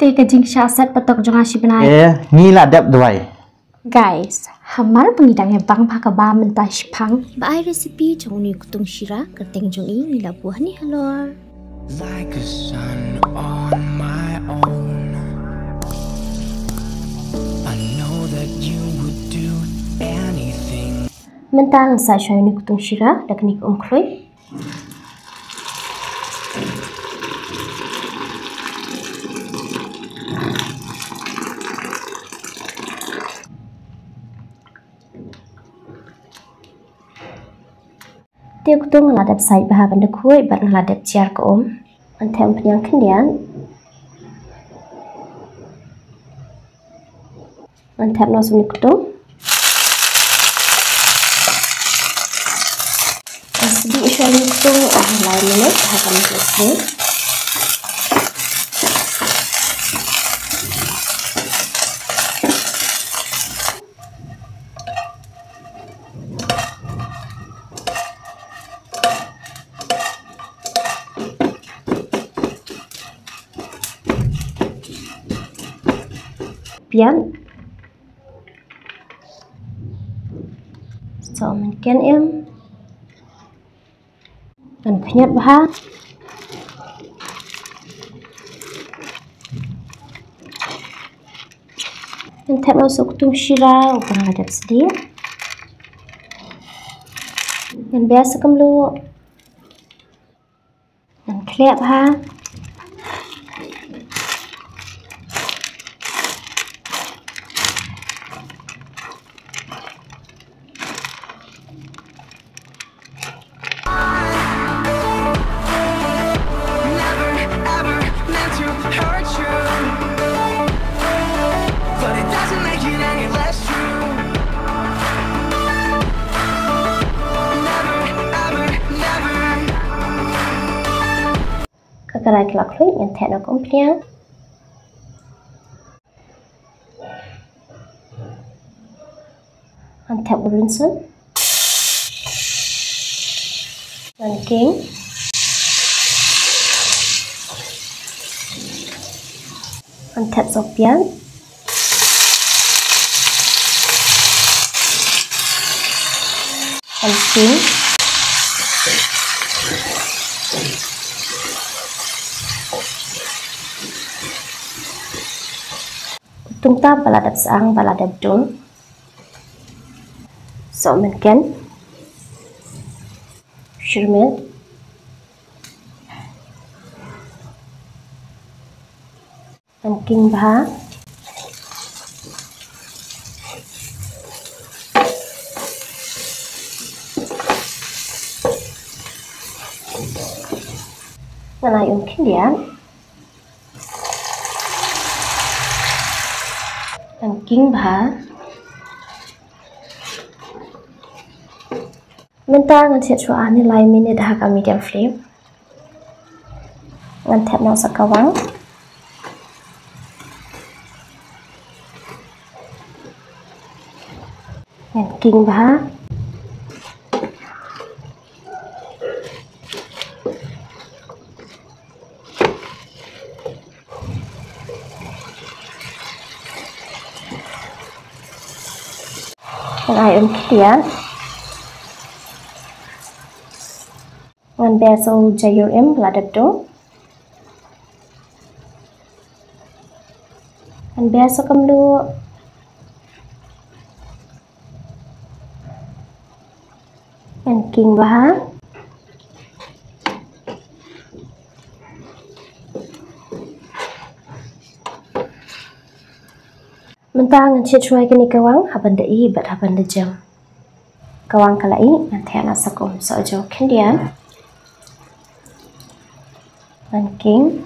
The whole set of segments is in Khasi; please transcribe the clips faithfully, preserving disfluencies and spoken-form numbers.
Te ka jingshah set patok jong nga shi bnai. Eh, ngi la dep duwai. Guys, hamar ba ngi dang ïa bang bha kaba mynta shipang. Ba ai recipe jong une u ktung shira kyrteng jong i ngi la buh hangne halor. Like a son on my own. I know that you would do anything. Mynta ngan sa shoi une u ktung shira da kane ka um khlui. Te u ktung la dep sait bha ban da khuid bad la dep jer ka um. Ngan them pynïang khyndiat. Ngan thep noh sa une u ktung. Ngan sdieh shuwa une u ktung ar lai minit ha ka mih leh. Pian. Sohmynken im. Ngan khñiot bha. Ngan thep noh sa u ktung shira uba nga la dep sdieh. Ngan bia sa ka mluh. Ngan khleh bha. Never ever meant to hurt you, but it doesn't make it any less true. Never ever, never. Ka karai ka la khleh, ngan thep noh ka umphniang. Ngan thep u rynsun. Ngan king. Ngan thep sohpiat. Ngan king. Tungta ba la dep sah, ba la dep dung. Sohmynken. Shyrmit. Ngan king bha. Ngan ai um khyndiat. Ngan king bha. Mynta ngan siat shuwa ar ne lai minit ha ka medium flame. Ngan thep noh sa kawang. Ngan king bha. Ngan ai um khyndiat. Ngan bia sa u jaiur im ba la dep dung. Ngan bia sa ka mluh. Ngan king bha. Mynta ngan siat shuwa ïa kane ka kawang, haba nda ih bad haba nda jem. Kawang ka la ih, ngan thep noh sa ka um sohjaw khyndiat. Ngan king.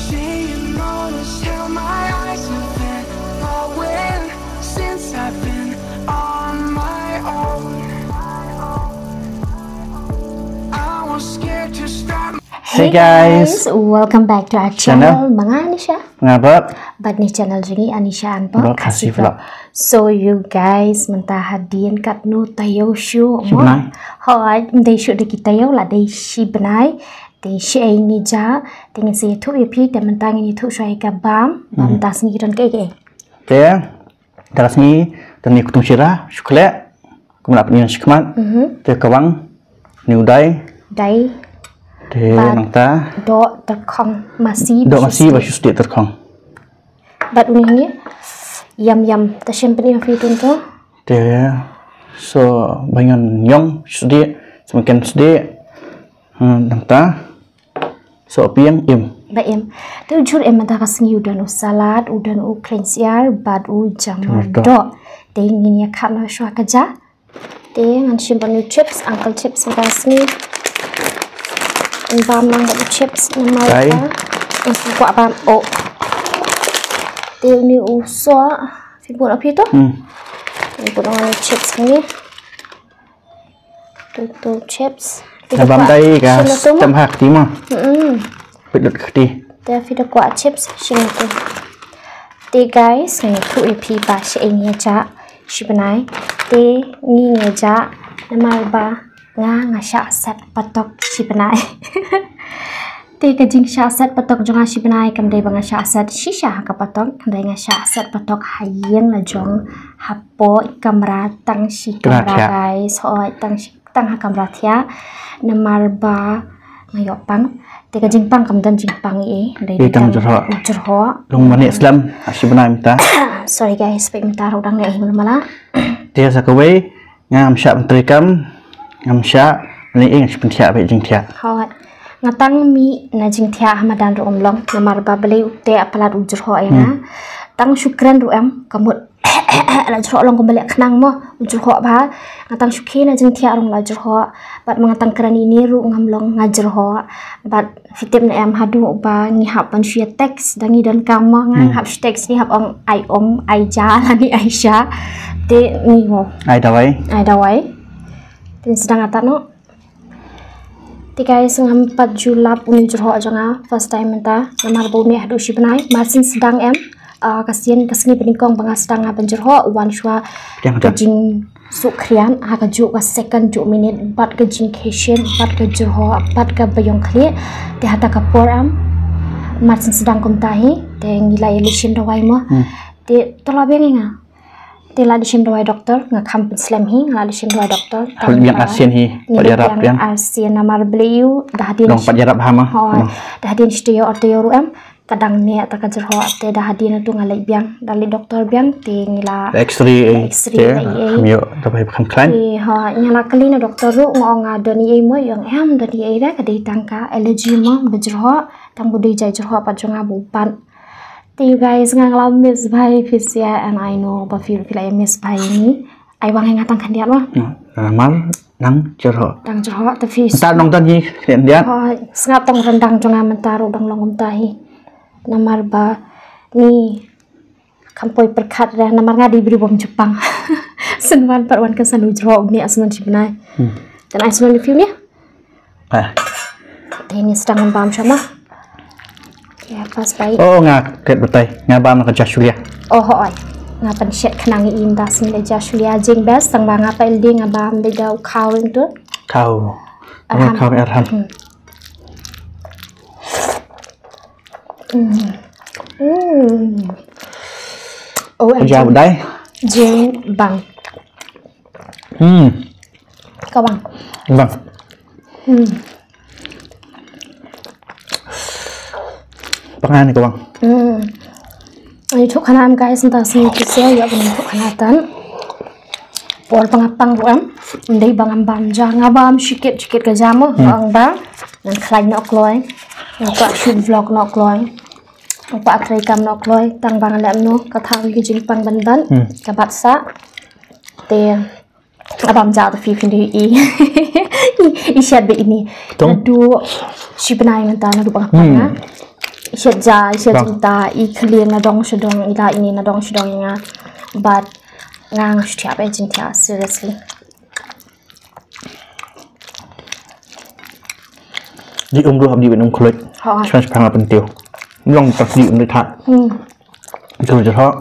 Saying all is hell, my eyes have been falling since I've been on my own. I was scared to start. Hey guys, welcome back to our channel. Ma nga Anisha. Nga Bok. Bad ni channel jong ngi Anisha and Bok Khasi Vlog. So you guys, mynta hadien katno taïew shuh mo. Hooid, ym dei shuh da ki taïew, la dei shi bnai. Te shaei ngi jia, te ngin sa ïathuh ïa phi, te mynta ngin ïathuh shuwa ïa ka bam. Bam mynta sngi ki don kaei kaei. Te da ka sngi, te ni ktung shira shu khleh. Kumba la pyni shikmat. Te kawang, ni u dai. Dai. Te nangta doh tyrkhong masi. Doh masi ba shu sdieh tyrkhong. Bad uni ni yam yam, ta shim pyni ma phi tun to. Te so ba ngan yong shu sdieh, semakin sdieh. Nangta so piang im. Ba im. Te u jhur em mynta ka sngi u don u salad, u don u khlaiñ syiar bad u jamar doh. Te ngin ïa kham noh shuwa ka ja. Te ngan shim bad u chips, Uncle Chips mynta ka sngi. Ngan bam lang bad u chips namar ba ngan kwah bam. Oh. Te uni u soh. Phi buh noh phi to. Phi buh noh u chips ni. Tu tu chips. Te bam dai ka stem ha kti mo. Phi lut kti. Te phi da kwah chips shim tu. Te guys, ngan ïathuh ïa phi ba shaei ngi ïa jah shi bnai. Te ngi ïa jah namar ba nga nga shah set patok shi bnai. Te ka jingshah set patok jong nga shi bnai kam dei ba nga shah set shisha ha ka patok, hynrei nga shah set patok ha ïing la jong, hapoh kamra, tang shi kamra guys. Hooid, tang shi, tang ha kamra thiah. Namar ba nga ïoh pang. Te ka jingpang kam don jingpang ei, hynrei tang jyrhoh. Jyrhoh. Long mane slem ha shi bnai mynta. Sorry guys, peit mynta ruh dang ne ei mala. Te sa kawei Ngam shah ban trei kam, ngam shah ban leh ei, nga shu pynthiah beit jingthiah. Hooid. Nga tang mih na jingthiah ha madan ruh ym long, namar ba balei u teh palat u jyrhoh ïa nga. Tang shu kren ruh em, ka mut la jyrhoh long kumba leh khnang mo, u jyrhoh bha. Nga tang shu khie na jingthiah ruh la jyrhoh. Bad ma nga tang kren ine ruh ngam long nga jyrhoh. Bad Phi tip ne em haduh ba ngi hap ban shu ïa text, da ngi donkam mo, nga hap shu text ngi hap ong ai um, ai ja, lane ai sha. Te ngi mo. Ai dawai. Ai dawai. Te sdang ata no. Te guys, ngam pat ju lap une u jyrhoh jong nga first time mynta. Namar ba une haduh shi bnai, mar syn sdang em. Ah, ka sien ka sngi banyngkong ba nga sdang nga ban jyrhoh, wan shuwa ka jing sukhriat ha kajuh ka second, juh minit, bad ka jingkhie shin, bad ka jyrhoh, bad ka baïong khlieh. Te hata ka por am, mar syn sdang kumta hi, te ngi la ïa leit shim dawai mo. Te to la biang ïa nga. Te la leit shim dawai doktor, nga kham pynslem hi, nga la leit shim dawai doktor. Hal biang arsien hi, pat ïarap biang. Arsien namar balei u, da hadien long pat ïarap ha ma. Da hadien shi taïew ar taïew ruh em. Ka dang neh ta ka jyrhoh, te da hadien tu nga leit biang, da leit doktor biang, te ngi la x-ray, x-ray, te kham ïoh, da bai kham khlaiñ. Te ha nga la kylli na doktor ruh, nga ong nga don ei mo, ong em don ei re, ka dei tang ka allergy mo ba jyrhoh, tang ba dei jai jyrhoh pat jong nga ba u pat. Te you guys, nga la miss bha ïa phi sha, and I know ba phi, phi la miss bha ïa ngi. Ai wang ïa nga tang khyndiat mo. Mar nang jyrhoh. Tang jyrhoh te phi. Ta nong don hi khyndiat. Hooid, sngap tang ryndang jong nga mynta ruh dang long kumta hi. Namar ba ngi kham poi pyrkhat re, namar nga dei briew bym ju pang. Shen wan pat wan ka san u jyrhoh une, a shen wan shi bnai. Te ai shen wan ïa phi une. Te ngi sdang ban bam sha ma. Ïa pas bai. Oh, nga klet batai. Nga bam na ka jashulia. Oh hooid. Nga pynshet khnang ïa i mynta sngi da jashulia, jing best, tang ba nga pat ïa lade nga bam beit da u khaw ring tu. Khaw. Arham. Khaw arham. Oh, ja dai. Jing bang. Hmm. Ka bang. Bang. Hmm. Pangan ka bang. Hmm. Ani thuk khana am guys, nta sini kisa ya bani thuk khana tan. Por pang apang ruh em. Ndei bang am bam ja, nga bam shikit shikit ka ja mo, bang bam. Ngan khlaiñ noh kloi. Ngan kwah shoot vlog noh kloi. Ngan kwah trei kam noh kloi. Tang bang lem noh, ka thaw ki jingpang ban ban. Ka bat sa. Te Abam ja tu fi fin di i. I shet be ini. Nadu shi bnai mynta nadu bang pang na. I shet ja, i shet jingta, i khlieng na dong sha dong, i la ini na dong sha dong nga. But nga nga shu thiah be jingthiah, seriously. Di um ruh abdi ben um khluit. Ha. Shan shipang la pyntiew. Long tak di um di thak. Hmm. Itu je thak.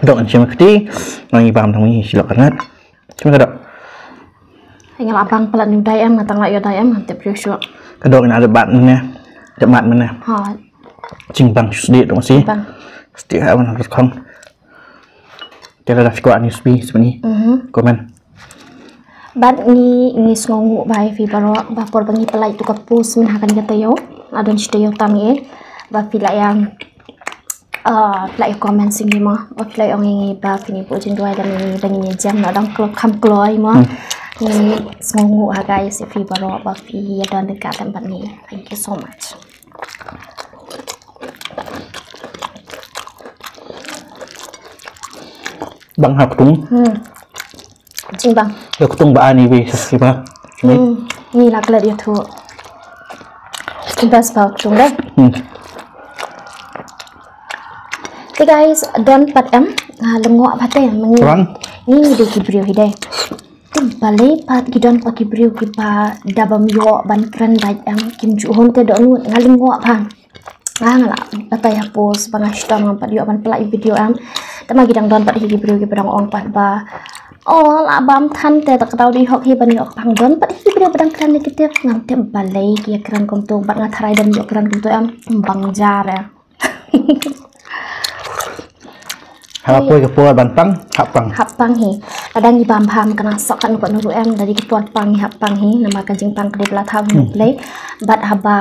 Dok an shim kti. Nang ibam tang ni silok kanat. Shim ka dok. Nga la bang palat ni dai em, nga tang la ïoh dai em, nga tip ïoh shuh. Ka dok ina da bat mane. Da mat mane. Ha. Jingbang shu sdieh dong si. Bang. Sdieh ha wan harus khong. Te lada phi kwah news pi sbeni. Mhm. Comment. Bad ngi, ngi sngewnguh bha ïa phi baroh ba por ba ngi pynlait tu ka post mynha kane ka taïew. La don shi taïew tam eh ba phi la ïa, ah, phi la ïa comment sha ngi mo. Ba phi la ïa ong ïa ngi ba phin ïa buh jingduwai da ngi, da ngin ïa jem, la dang kloi kham kloi mo. Hmm. Ngi sngewnguh ha guys ïa phi baroh ba phi ïa don ryngkat bad ngi. Thank you so much. Bang ha ktung. Hmm. Jingbang. Ïa ktung ba ani wi sa si ba. Ni. Hmm. Ni la klet ïa tu. Best ba ktung deh. Hmm. Te guys, don pat em, ah, lyngngoh pat te, mengi. Bang. Ni ni dei ki briew hi dei. Te balei pat ki don pat ki briew kiba da bym ïoh ban kren bad em, kim ju hun te dohnud, nga lyngngoh pat. Nga, nga la batai ha post ba nga shitom ngam pat ïoh ban pynlait video em. Te ma ki dang don pat hi ki briew kiba dang ong pat ba, oh, la bam than te, ta ka daw dei hok hi ban ïoh pang, don pat hi ki briew ba dang kren negative, ngam tip balei ki ïa kren kumto, bad nga tharai dang ïoh kren kumto em, bang jar em. Ha poi ka por ban pang, hap pang. Hap pang hi. Lada ngi bam bha, kane sok katno katno ruh em, lada ki por pang ngi hap pang hi, namar ka jingpang ka dei ba la thaw hi. Hmm. Blei. Bad haba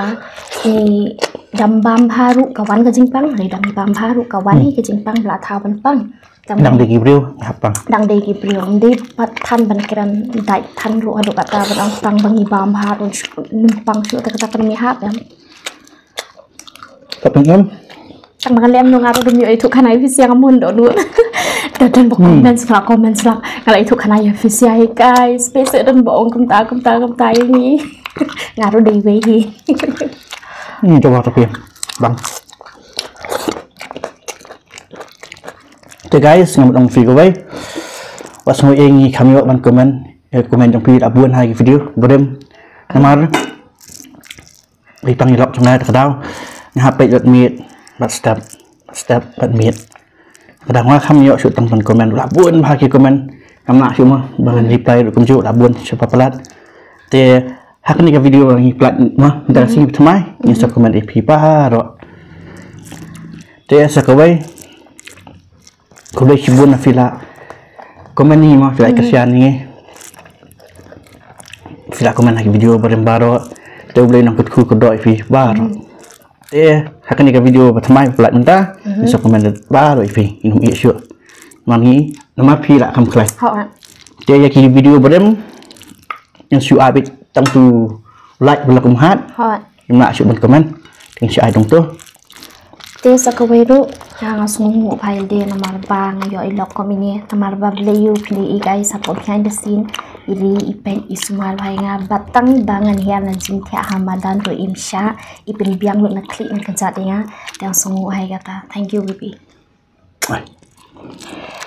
ngi dang bam bha ruh ka wan ka jingpang, lada ngi bam bha ruh ka wan hi. Hmm. Ka jingpang ba la thaw ban pang. Dang dei ki briew, hap pang. Dang dei ki briew, ym dei pat than ban kren, dei than ruh haduh kata ban ong tang ba ngi bam bha ruh, nym pang shuh te kata kan mi hap em. Ka pang em. Tang ba ngan lem no nga ruh dum ïoh ithuh khana ïa phi sha nga mon dohnud. Da don ba comment slap, comment slap. Nga la ithuh khana ïa phi sha hi guys. Phi sa don ba ong kumta, kumta, kumta ïa ngi. Nga ruh dei wei hi. Hmm, jawab tapi bang. Te guys, ngam ong phi kawei. Wat sngew ïa ngi kham ïoh ban comment. Ïa comment jong phi la bun ha ki video. Brim. Namar Ri pang i lok jong nga ta ka daw. Nga hap peit lut miet bad step, step bad miet. Ka daw nga kham ïoh shuh tang tang comment, la bun bha ki comment. Ngam lah shuh mo ba ngan reply ruh kumjuh, la bun shuh palat. Te ha kane ka video ngi pynlait mo, mynta ka sngi thymmai ngin sa comment ïa phi baroh. Te sa kawei. Khublei shibun na phi la comment ïa ngi mo, phi la ïa kyrsiang ïa ngi. Phi la comment ha ki video barim baroh. Te U Blei un nang kyrkhu kyrdoh ïa phi baroh. Te ha kane ka video ba thymmai ba pynlait mynta, ngin sa comment baroh ïa phi, ngin ym ïeh shuh. Namar ngi, namar phi la kham khlaiñ. Hooid. Te ïa ki video barim ngin shu update tang tu like ba la kum hat. Hooid. Ngim lah shuh ban comment. Te ngin shu ai dong tu. Te sa kawei ruh, nga sngewnguh bha ïalade namar ba nga ïoh i lok kum ine, namar ba Blei u pynlong i guys, hapoh behind the scene i ri i peit i sumar bha ïa nga, bad tang ba ngan hiar na jingthiah ha madan ruh im shah, i pynbiang lut na khlieh na kjat ïa nga. Te nga sngewnguh bha ïa kata. Thank you baby.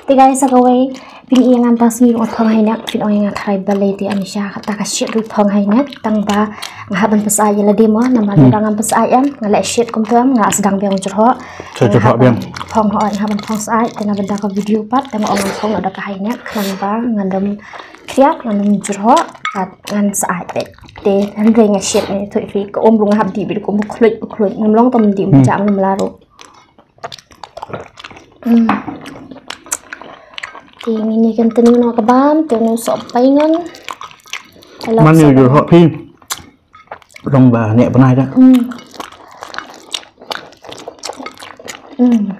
Te guys, sa kawei, phin ïa ngan ta sngi ruh phong hainek, phin ong ïa nga tharai balei te Anisha, kata ka shit ruh phong hainek, tang ba nga hap ban pynsah ïalade mo, namar lada ngam pynsah em, nga leh shit kumto em, nga sdang biang jyrhoh. Sa jyrhoh biang. Phong hooid, nga hap ban phong sah, te na bynta ka video pat, te nga ong ngan phong da ka hainek, khnang ba ngan dum khriat, ngan dum jyrhoh, pat ngan sah te. Te hynrei nga shit ne, tu phi ka um ruh nga hap dih bad ka um khluit khluit, ngam long tam dih, ngam jah ngam la ruh. Hmm. Te ngin ïa continue noh ka bam, te ngin soh paingon. Mane jyrhoh phi. Long ba neh bnai da. Hmm. Hmm.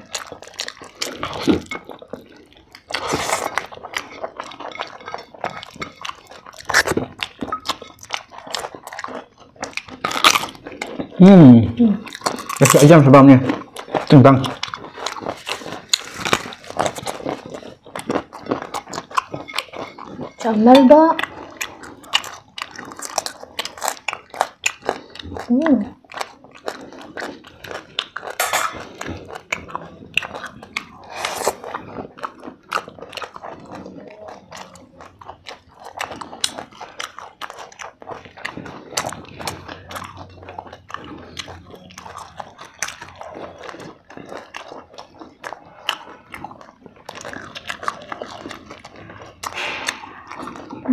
Hmm. Dah siap jam sebab ni. Tentang. Comel dah. Hmm.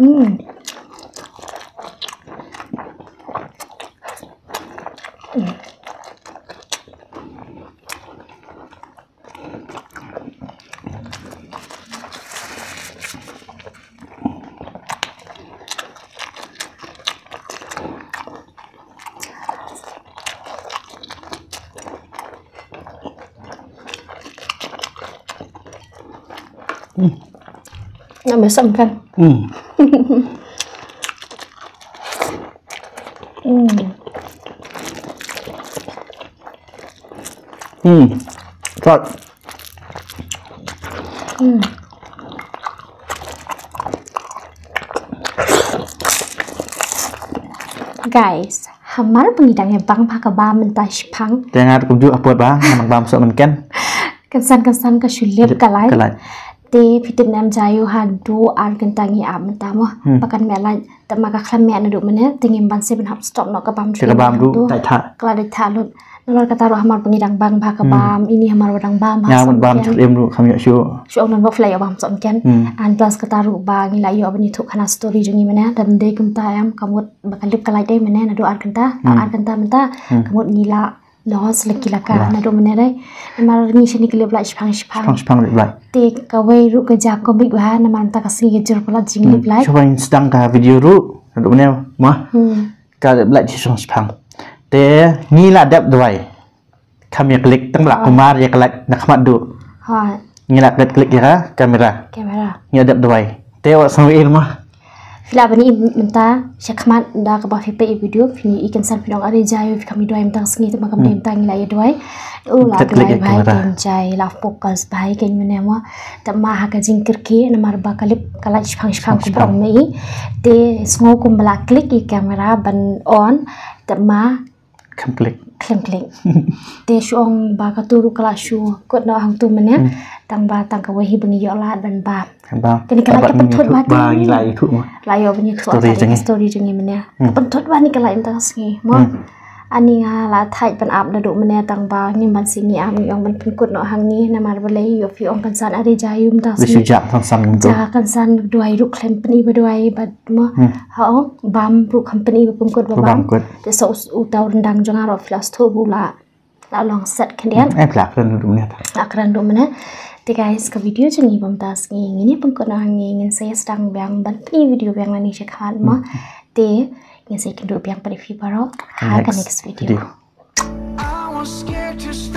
Hmm. Hmm. Nggak mesem kan? Hmm. Hmm. Hmm. Hot. Hmm. Guys, hamar ba ngi dang ïa bam ha kaba mynta shipang. Te nga kumjuh apot ba nga nang bam soh mynken. Kynsan kynsan ka shu lip ka lait. Ka lait. Te phi tip ne em, jaiu haduh ar kynta ngi ap mynta mo. Hmm. Ba kan meh lait. Te ma ka khlem meh naduh mynne, te ngim ban sngewbha ban hap stop noh ka bam. Te ka bam ruh dei thah. Ka la dei thah lut. Nalor kata ruh hamar ba ngi dang bam bha ka bam, ini hamar ba dang bam ha. Nga mut bam shuh em ruh kham ïoh shuh. Shu ong nalor phi la ïoh bam soh mynken. Hmm. And plus kata ruh ba ngi la ïoh ban ïathuh khana story jong ngi mynne, da ym dei kumta em, ka mut ba ka lip ka lait dei mynne naduh ar kynta, ar kynta mynta, ka mut ngi la loss la ki la ka naduh mynne dei. Namar ngi shane ka lip lait shipang shipang. Shipang shipang lip lait. Te kawei ruh ka jia comic bha namar mynta ka sngi ka jur palat jing lip lait. Shuwa ban sdang ka video ruh naduh mynne ma. Hmm. Ka lip lait shipang shipang. Te ngi la dep duwai. Kham ïa click tang ba la kumar ïa ka lait na khmat duh. Ha. Ngi la click click ïa ka camera. Camera. Ngi la dep duwai. Te wat sngew ïa ma. Phi lah ban ïohi mynta sha khmat da kaba phi peit ïa video, phin ïohi kynsan phin ong are jaiu phi kham ïa duwai mynta ka sngi, te ma kam dei mynta ngi la ïa duwai. U la duwai bha ïa kynjai, la focus bha ïa kynjai mynne mo. Te ma ha ka jingkyrkieh namar ba ka lip ka lait shipang shipang kumba ong mei. Te sngew kumba la click ïa camera ban on. Te ma Khlem klik. Khlem klik. Te shu ong ba katu ruh ka la shu kut noh hangtu mynne. Hmm. Tang ba tang kawei hi ba ngi ïoh lad ban bam. Ban bam. Kane ka la ka pynthut ba ngi la ïathuh mo. La ïoh ba ngi ïathuh story jong ngi mynne. Hmm. Ka pynthut ba ni ka la im tang sngi mo. Hmm. Ani nga la thait ban ap naduh mynne tang ba ngim ban sngewbha ngi ap, ngi ong ban pynkut noh hangne namar balei ïoh phi ong kynsan are jaiu mynta sngi. Shu ja kynsan mynta. Ja kynsan duwai ruh khlem pyni ba duwai bad mo. Hmm. Ha ong bam ruh khlem pyni ba pynkut ba bam. Bam kut. Te sa u taw ryndang jong nga ruh phi la sngewthuh ba u la, la long set khyndiat. Hmm, eh, phi la kren ruh mynne. La kren ruh mynne. Te guys, ka video jong ngi ba mynta sngi ngin ïa pynkut noh hangne, ngin sa ïa sdang biang ban pyni video biang lane sha khmat mo. Hmm. Te ngin sa ïakynduh biang bad phi baroh ha ka next video. Next video.